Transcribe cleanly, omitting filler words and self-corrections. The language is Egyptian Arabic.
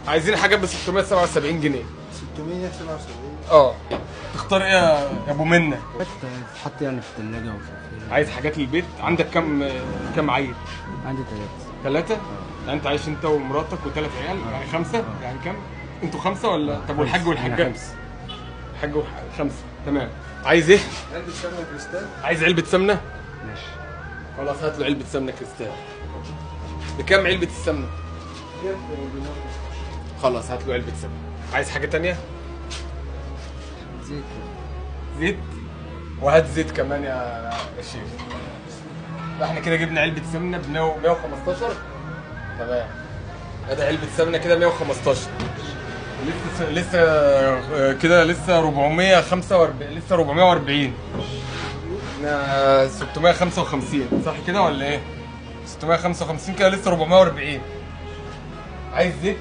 عايزين حاجة ب 677 جنيه. 677. اه تختار ايه يا ابو منه؟ تتحط يعني في الثلاجة وفي الفريزر. عايز حاجات للبيت. عندك كم عيل؟ عندي 3. 3؟ يعني انت عايش انت ومراتك وثلاث عيال، يعني 5؟ يعني كم؟ انتوا 5 ولا؟ طب والحاج والحاجة؟ 5. الحاج والحاجة 5. تمام. عايز ايه؟ علبة سمنة كريستال. عايز علبة سمنة؟ ماشي. خلاص هات له علبة سمنة كريستال. بكام علبة السمنة؟ خلاص هات له علبة سمنة. عايز حاجة تانية؟ زيت. زيت؟ وهات زيت كمان يا شيخ. احنا كده جبنا علبة سمنة ب 115. تمام. ادي علبة سمنة كده 115. لسه كده لسه 445، لسه 440. احنا 655 صح كده ولا ايه؟ 655 كده لسه 440. عايز زيت؟